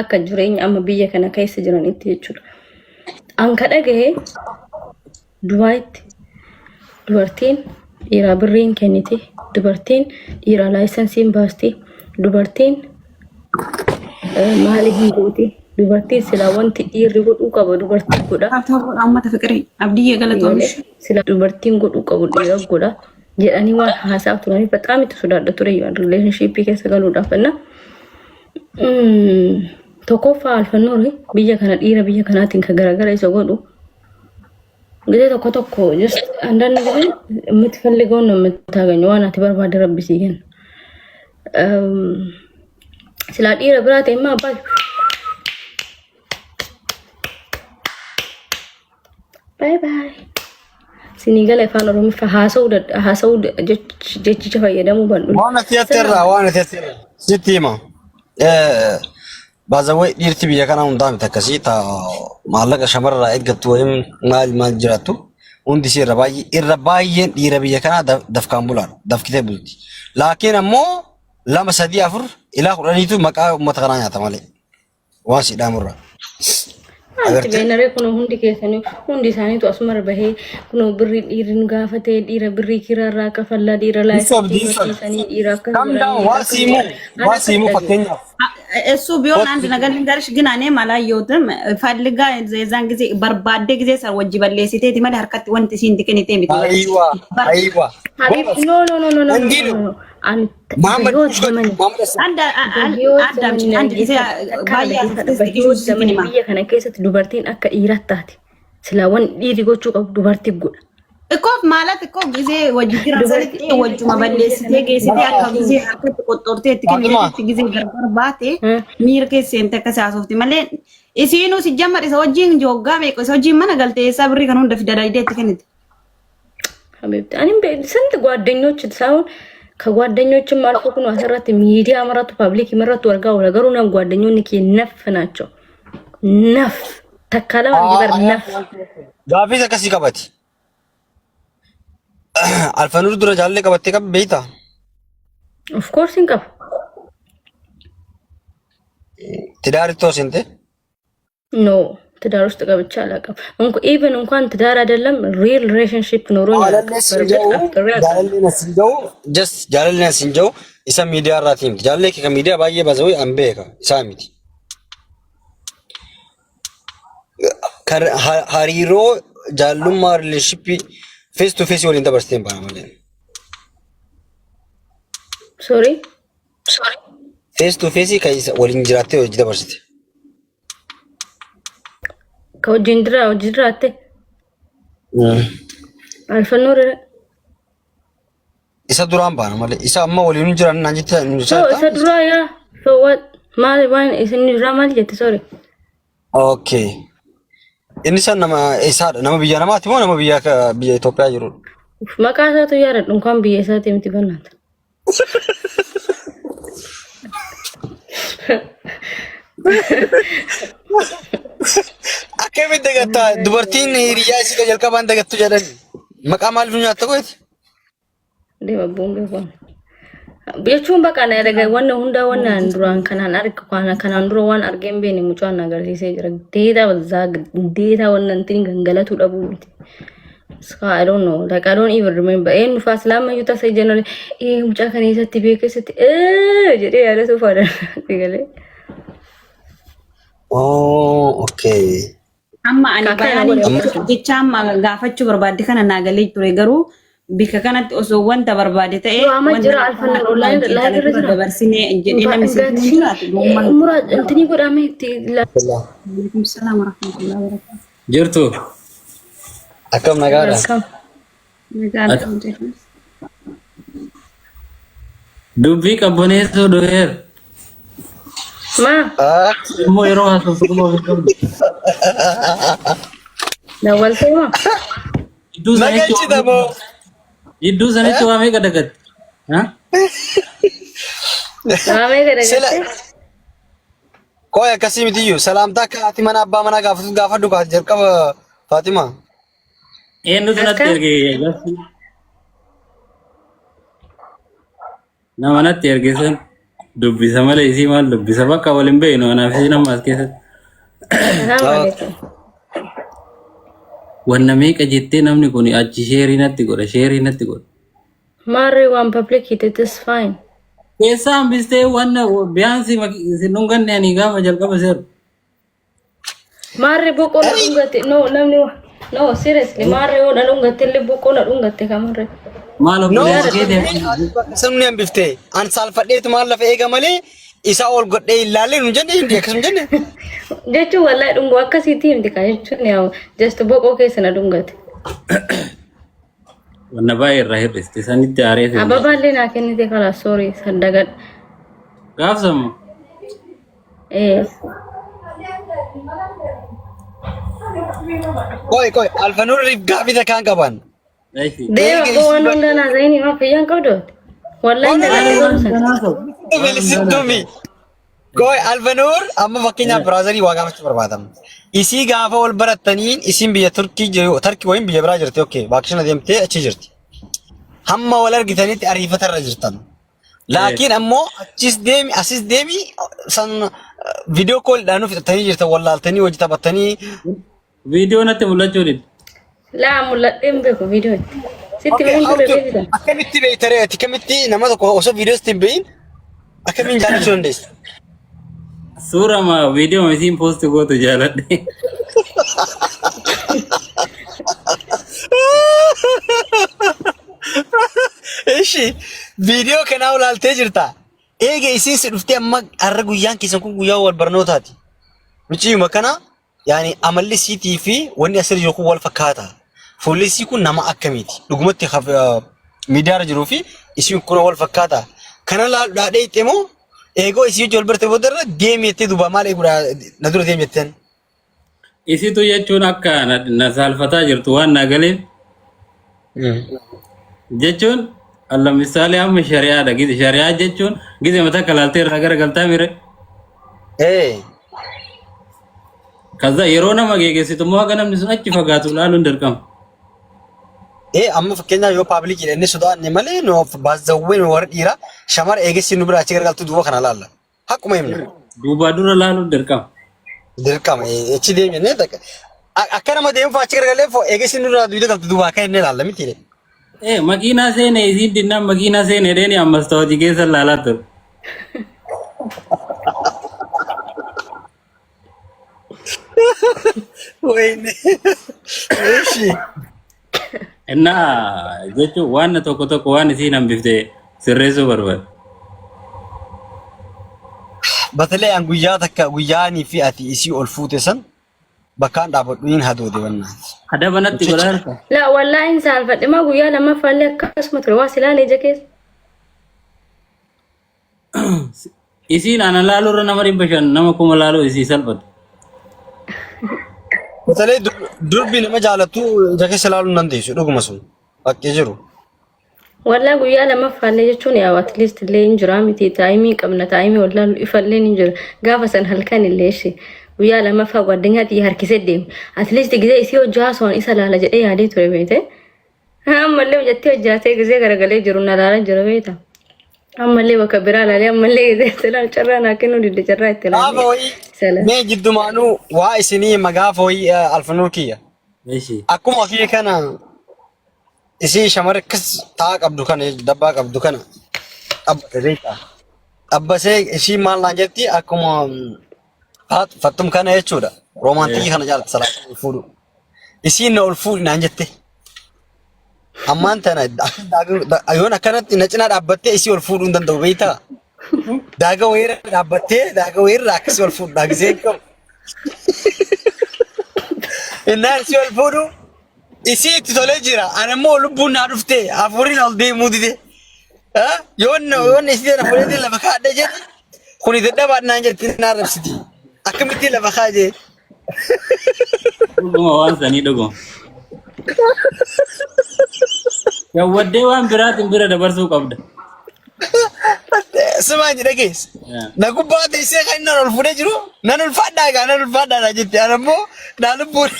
Akka jireenya amma biyya kana keessa jiranitti jechuudha. An ka dhagahe Dubaayitti dubartiin dhiiraa birriin kenniti, dubartiin dhiiraa laayisansiin baasti, dubartiin maali hin gooti, dubartiin silaa wanti dhiirri godhuu qaba dubartii godha. Haabtaa godha uummata fiqirii. Abdiyyee galatoomish. Sila dubartiin godhuu qabu dhiira godha jedhanii waan haasaa turaniif bexaam itti sodaadha ture rileeshinshiippii keessa galuudhaaf enna. Tokkoffaa alfannoori biyya kana dhiira biyya kanaatiin kan garagara isa godhu ጊዜ tokko tokko just አንዳንድ ጊዜ የምትፈልገውን ነው የምታገኘው። waan ati barbaadde rabbi sii kenna. Silaa dhiira biraa ta'e immoo abbaa bye bye. Sinii gala afaan Oromiffaa haasa'uu haasa'uu jechicha fayyadamuu badhu. Waan ati jette irraa waan ati jette irraa sitti hima. Baazawwee dhiirti biyya kanaa hundaa miti akkasii ta maallaqa shamarraa eeggattu wayim maal maal jiraattu hundi isii irra baay'ee irra baay'een dhiira biyya kanaa dafkaan bulaadha dafkitee bulti. Laakiin ammoo lama sadii afur ilaa kudhaniitu maqaa uummata kanaa nyaata malee. Waan si dhaamurra. Maalti Agartee? beenaree kun hundi keessanii hundi isaaniitu asuma bahee kun birrii dhiirri nu gaafatee dhiira birrii kiraarraa kafallaa dhiira Hin sobdi laayisensii hin sobdi. barsiisanii dhiira akkas Kam godhanii daa'u dhiira waa akkas siimuu godhan. Ani waa akkas siimuu dhagaye. fakkeenyaaf. እሱ ቢሆን አንድ ነገር ልንገርሽ፣ ግን እኔም አላየሁትም። ፈልጋ የዛን ጊዜ barbaadde ጊዜ ሰ wajji balleessiteeti malee harkatti wanti isiin kenite miti. Ayiwa ayiwa. Habib Goobas. no no no no no no Ingilu. no no. Ani Muhammad በህይወት Push godhi. ዘመን Muhammad Hassan. አንድ በህይወት አዳምጪ፣ ዘመን አንድ ጊዜ dhaggeeffadhu akkana ባያ dhaggeeffadhu በህይወት ዘመን biyya kana keessatti dubartiin akka dhiiraa taate silaa waan dhiirri gochuu qabu dubartii godha. እኮ ማለት እኮ ጊዜ wajji jiran Dubartii sanitti wajjuma balleessitee geessitee akka ጊዜ harkatti qoxxoortee itti Faaxumaa. kenniteetti ጊዜ gargar baate miira keessa seente akka haasofti malee isiinuu si jammar isa wajjin waggaa meeqa isa wajjin mana galte eessaa birrii kan hunda fida dayidee itti kennite. ሀቢብቲ እኔም ስንት ጓደኞች ሳይሆን ከጓደኞችም አልፎ ኩኑ አሰራት ሚዲያ መራቱ ፓብሊክ መራቱ ወርጋ ወለገሩ ነው ጓደኞን ኪ ነፍ ናቸው ነፍ ተካላ በር ነፍ Gaaffiis akkasii qabati. Alfanuur dura jaalallee qabattee qabdi beektaa? ኦፍ ኮርስ እንቀብ Tidaaritti hoo seente? ኖ ትዳር ውስጥ ገብቼ አላውቅም። ኢቭን እንኳን ትዳር አይደለም ሪል ሪሌሽንሺፕ ኖሮኝ አላውቅም። Jaalallee siin በእርግጥ jedhu አፍቅሬ አውቃለሁ። jaalallee siin jedhu just jaalallee siin jedhu isa miidiyaa irraati miti. Jaalallee kee kan miidiyaa baay'ee baasawee an beeka isaa miti. Kan hariiroo jaalallummaa rileeshippii face to face waliin dabarsitee hin baana malee. ሶሪ Face to face kan isa waliin jiraattee hojii dabarsite. ከወጂን ድራ ወጂ ድራቴ አልፈኖር Isa duraan baana malee isa amma waliin hin jiran naan jettee nu ሶ isa duraa yaa so what maal waan isin duraa maal jette sorry Okay. Inni san nama isaadha nama biyya namaati moo nama biyya biyya Itoophiyaa jirudha? Maqaa isaatu yaadadhu እንኳን biyya isaati miti bannaata. Akkamitti dagattaa dubartiin hiriyaa isii jalqabaan dagattu jedhan maqaa maaliif nu nyaatta qoyte? Deema buun beeku. Jechuun bakka na daga wanna hundaa wanna an duraan kanaan arge kana kanaan dura waan argee hin beekne mucaan na agarsiisee jira. Deetaa bazaa deetaa wanna intin gangalatu dhabuu miti. So I don't know. Like I don't even remember. Eenyu fa'aa silaamayyuu tasa ijaan ee mucaa kana eessatti beeku eessatti ee jedhee yaadatu fa'aadha. Galee. Oh, okay. Amma ani Kakaa na bayaaniin godhe Amma akkasuma. jecha amma gaafachuu barbaadde kana naa galee ture garuu bika kanatti osoo wanta barbaade ta'e Yoo amma wanta jira akkanaa alfanna dhugaan online kee live kana irra dura jira. dabarsinee jedhee namni siif hin Gatiin jiraatu gommaa mura intinii godhame itti Alaikum salaam wa rahmatullahi wa barakatuh. Jirtu. Akkam nagaadha? Welcome. Nagaa alhamdulillah. Dubbii qabbaneessuu dhufeera. Maa Ah, Immoo yeroo haasoftu kuma of hin qabdu. dawwaltee maa? Gidduu sanitti waa Nagalchita meeqa moo? gidduu sanitti waa meeqa dagatte? Ha? Waa meeqa Sila dagattee? qoy akkasii mitiyyuu salaamtaa akka haati mana abbaa manaa gaafatu gaafadhu kaati jalqaba Faatima. Eenyutu natti Akka erge gaaffii? Nama natti erge san. Dubbisa malee isii maal dubbisa bakka wal hin beeknu anaaf isiin amma as keessatti. Salaamu alaikum. Wanna meeqa jettee namni kun achi sheerii natti godha sheerii natti godha. Maarree waan public it is fine. Keessaa hambistee wanna biyaansi sin dhunganne ani gaafa jalqaba seeru. Maarree boqoo na dhungate no namni no seriously maarree yoo na dhungatte illee boqoo na dhungatte kamarree. Maal No, obboleessi keetii sabni hambifte. An saalfadheetu maal lafa eega malee isaa ol godhee hin laallee nu jenne hindi akkasuma jenne. Jechuun wallahi dhungoo akkasiitti himti kaa jechuun yaa just boqoo keessa na dhungate. Wanna baay'ee irraa hir'iste sanitti aaree fi Ababaallee naa kennite kalaa sorry saddagadha. gaafsamu Eh. Qoy qoy alfanuurriif gaafii takkaan qaban. Deema Eega boo waan isii hunda naa zayini maa fayyaan qabdu. Wallahi Oh, no, no, dagadhe no, garuu sana. Bilisittummi. Qoy alfanuur amma fakkeenyaaf biraazarii waa gaafachuu barbaadama. Isii gaafa wal barattaniin isiin biyya Turkii jiru Tarkii wayiin biyya biraa jirti okay vaakishina deemtee achi jirti. Hamma wal argitanitti ariifatarra jirtan. Laakiin ammoo achis deemi asis deemi san viidiyoo koolidhaan nu fixattanii jirtan wallaaltanii hojii taphattanii Viidiyoo natti mul'achuu dide. Laa mul'adhee hin beeku viidiyootti. Sitti Okay, himuun how ture to deebitan. akkamitti beektaree ati akkamitti nama tokko osoo viidiyoo sitti hin beekin akkamiin jaallachuu dandeessa? Suura ma viidiyoo isiin poosti gootu jaaladhe. Ishi viidiyoo kanaa ilaaltee jirta. Eega isiin si dhuftee amma har'a guyyaan keessan kun guyyaa wal barnootaati. Muciyyuma kana yaani amalli isiitii fi wanni asirra jiru kun wal fakkaata. Fuulli isii kun nama akkamiiti? Dhugumatti miidiyaarra jiruu fi isiin kun wal fakkaata. Kana laaluudhaa dheeyxee moo eegoo isii wajjin wal barte boodarra deemi jettee duuba maal eeguudha na dura deemi jetteen? Isitu jechuun akka na saalfataa jirtu waan na galeef jechuun alla misaalee amma shari'aadha. Gize shari'aa jechuun gize mataa kalaaltee irraa gara galtaa mire. Ee. Kaza yeroo nama geegessitu immoo haga namni sun achi fagaatu ilaaluun dirqama. Ee amma fakkeenyaaf yoo paabilikii inni sodaanne malee nu baazawwee nu warra dhiiraa shamara eegessi nu biraa achi garagaltu duuba kana laalla. Haqquma himna. Duubaa dura laaluun dirqama. Dirqama achi deemne jennee takka. Akka nama deemu achi garagalee eegessi nu biraa duuba galtu duuba akka inni laalla miti. Ee makiinaa seene isiin dinnaan makiinaa seene dheeni ammas ta'ooti keessa laalaa ture. Wayne. Eshi. Innaa jechuun waan tokko tokko waan isiin hambifte sirreessuu barbaada. Batalee an guyyaa takka guyyaanii fi ati isii ol fuute san bakkaan dhaabadhu hin hadoode bannaati. Adaba natti godhaa jirta. Laa wallaahi hin saalfadhe maa guyyaa lammaffaallee akkasuma ture waa silaalee ija keessa. Isiin ana laaluu irra nama 500 nama 1000 laaluu isii salphata. Batalee durbi nama jaalattu ija keessa ilaaluu hin dandeessu dhuguma sun. Bakkee jiru. Wallaa guyyaa lammaffaallee jechuun yaa at least illee hin jira miti taayimii qabna taayimii wallaa ifallee hin jira gaafa san halkan illee ishee guyyaa lammaffaa gwaddinyaa xiyya harkisee deema at least gizee isii hojii haasawaan isa laala jedhee yaadee ture beete ammallee hojjettee hojjaatee gizee garagalee jiru na laala jira beeta ammallee bakka biraa laalee ammallee gizee itti laalu carraa naa kennuu didde carraa itti Gaafa laalee wayii sala. mee jiddumaanuu waa isinii hima gaafa wayii alfanuur kiyya. Eshi. Akkuma kiyya kana isii shamarri akkas taa qabdu kana dabbaa qabdu kana dhabbate beektaa. Dhabbasee ishii maal naan jetti akkuma fattum kana jechuudha. Roomaantikii kana jaalatti salaata ol fuudhu. Isiin na ol fuudhi naan jette. Ammaan tana yoon akkanatti na cinaa dhaabbattee isii ol fuudhuu hin danda'u beektaa. Daaga wayiirra dhaabbattee daaga wayiirra akkasii ol fuudhu daagisee hin qabu. Innaan isii ol fuudhu isii itti tolee jira. Ani immoo lubbuun naa dhuftee hafuurri ol deemuu dide. Yoon yoon isii na fuudhee lafa kaadhee jedhe kuni dadhabaa naan jetti na arrabsiti. Akkamittiin lafa kaajee? Dhuguma waan sanii dhuguma. Gawwaddee waan biraatiin bira dabarsuu qabda. Simaan jedhe keessa. Na gubbaa teessee kan inni ol fuudhee jiru nan ulfaadhaa egaa nan ulfaadhaa na jette ana immoo naa lubbuun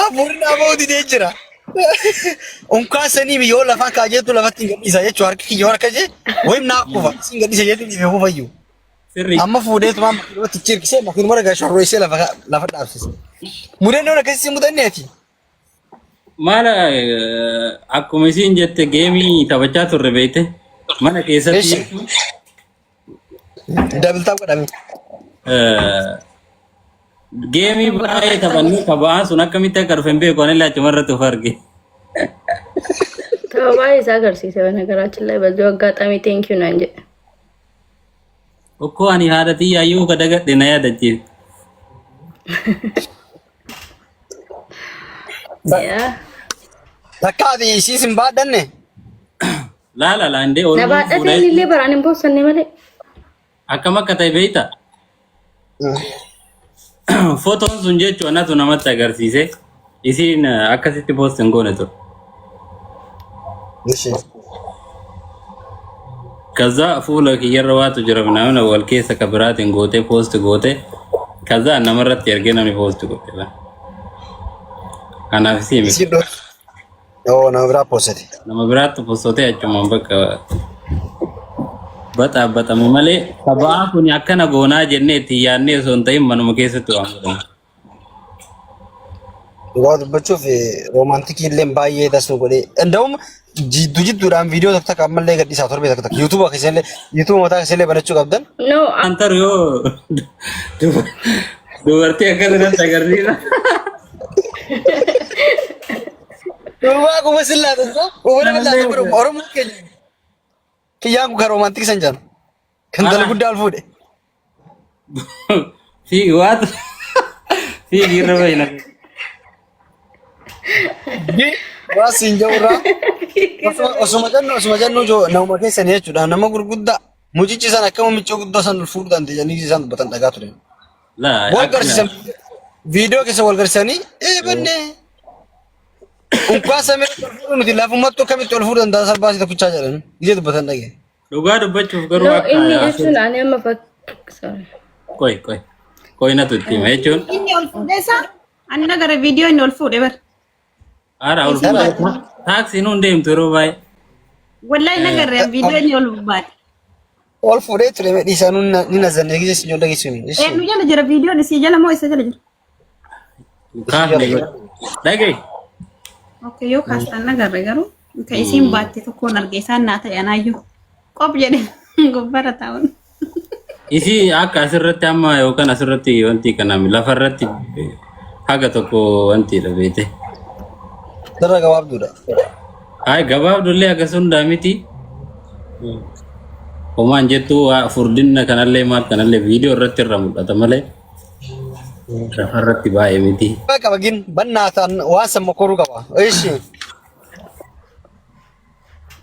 hafuurri naa ba'uu didee jira. Unkaan sanii yoo lafaan kaajeetu lafatti hin gadhiisa jechuudha. Harki kiyya harka jee wayim naa kufa. Sin gadhiisa jeetu dhiifee kufayyuu. Sirrii. Amma fuudheetu maan makiinumatti cirqisee makiinuma ragaa shorroisee lafa lafa dhaabsise. Mudannoon akkasii si mudanneeti. Maal akkuma isiin jette geemii taphachaa turre beekte mana keessatti Eshi. Dabaltaa godhame. Geemii baay'ee taphannee taphaan sun akkamitti akka dhufe hin beeku ani illee achuma irratti of arge. Tapha baay'ee isaa agarsiise በነገራችን ላይ በዚሁ አጋጣሚ ቴንክ ዩ naan jedhe. Okkoo ani haadha tiyyaayyuu ka dagadhe na yaadachiise. Yaa. Takka ati isiis hin baadhanne. Laala laandee Na oolmaa baadhatee fuudhee inni illee baraan hin boossanne malee. Akkam akka ta'e beektaa? Fotoon sun jechuun anatu namatti agarsiise. Isiin akkasitti post hin goone ture. Ishi. ከዛ fuula kiyyarra waatu jira ምናምን wal keessa ka biraatiin gootee post goote ከዛ namarratti ergee namni post godhe. Kanaaf isii miti. Isiin dhoo. Oo, nama biraa poosete. Nama biraatti postotee achumaan bakka baxaabbatame malee saba'aa kun akkana goonaa jennee itti yaadnee osoo hin ta'in manuma keessatti waan godhamu. Dhugaa dubbachuuf romantic illee baay'ee das nu godhee. እንደውም jidduu jidduudhaan viidiyoo takka takka ammallee gadhiisaa torbee takka takka YouTube keessallee YouTube mataa keessallee banachuu qabdan. No, Antaru yoo dubartii akkanatti agarsiisa. Dhugaa kuma sillaata isaa uffata laata godhu Oromoo keenya. Kiyyaan kun kan romantic san jedhama. Kan dala guddaa ol fuudhe. Fiigi waatu fiigi irra bayna. Waa siin jedhurraa osuma jennu nama keessanii jechuudha, nama gurguddaa mucichi san akkama miccoo guddaa san ol fuudhuu danda'e jedhanii isaan dubbatan dhagaa ture. Laa Wal garsiisan, viidiyoo keessa wal garsiisanii eebannee. Unkaan samii ol fuudhu nuti lafummattuu akkamitti ol fuudhuu danda'a salphaa tokkichaa jedhan ija dubbatan dhagee. Dhugaa dubbachuuf garuu No, akka inni jechuun ani amma sorry. Qoy, qoy qoy, natu itti hima jechuun Inni ol fuudhee isaa ani nagara viidiyoo inni ol fuudhe bar. Haara ol fuudhee taaksiin hun deemtu yeroo baay'ee. Wallahi nagarre viidiyoo inni ol baate. Ol fuudhee ture dhiisaa ni nazanne gisee si ijoollee geessu. Eenyu jala jira viidiyoon, isii jala moo isa jala jira? Kaafne godhe. Dhaga'i. Okay, yoo kaastan nagarre garuu ka isiin baatte tokkoon arge isaan naa ta'e anaayyuu. Qop jedhe gubbarra taa'uun. Isii akka asirratti amma yookaan asirratti wanti kana lafarratti haga tokko wanti dha beete. Sirra gabaabduudha. Ay, gabaabdullee akkas hundaa miti. Homaan jettu waa furdinna kanallee maal kanallee viidiyoo irratti irra mul'ata malee lafarratti baay'ee miti. Qaba gin bannaa ta'an waan san mokoruu qaba. Ishi.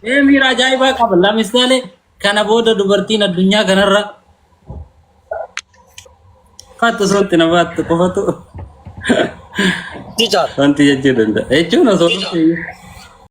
Ee, miira ajaa'ibaa qaba. Lamisaale kana booda dubartiin addunyaa kanarra fattu osoo itti na baattu qofatu Jicaadha. wanti jechuu danda'a. Jechuun osoo dhufte iyyuu.